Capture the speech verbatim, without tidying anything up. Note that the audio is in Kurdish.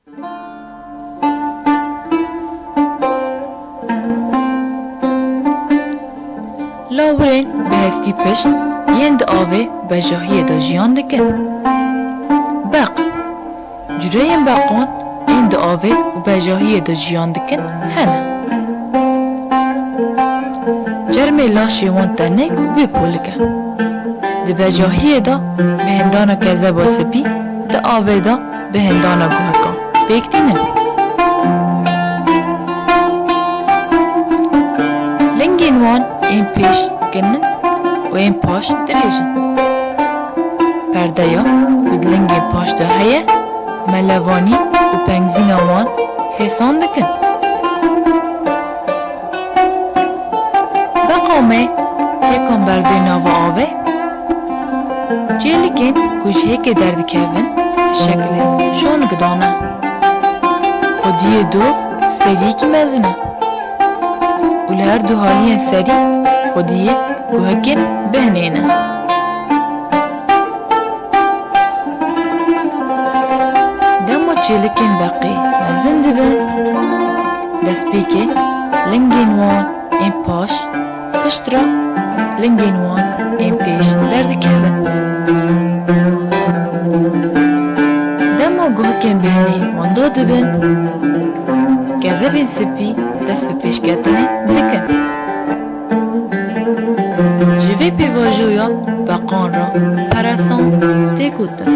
Lawirên bi hestî pişt yên di avê bejahiyê de jiyan dikin. Beq. Cureyên beqan ên di avê û bejahiyê de jiyan dikin hene. Çermê laşê wan tenik û bêpolik e. Di bejahiyê de bi hindana kezeba spî, di avê de bi hindana guhekan pêk tînin. Lingên wan ên pêş kin in û ên paş dirêj in. Perdeya ku di lingên paş de heye, melevanî û pengzîna wan hêsan dikin. Beqa me hêkan berdê nava avê. Çêlikên ku ji hêkê derdikevin, di şeklê şonik de ne. Xwediyê dov seriyekî mezin e û li her du haliyên serî xwediyê guhekên bihnê ne. Dema çêlikên beqê mezin dibin, destpêkê lingên wan ên paş, piştre lingên wan ên pêş derdikevin. Dema guhekên bihnê wenda dibin, kezebên spî dest bi pêşketinê dikin. Ji vê pêvajoya beqan re peresan tê gotin.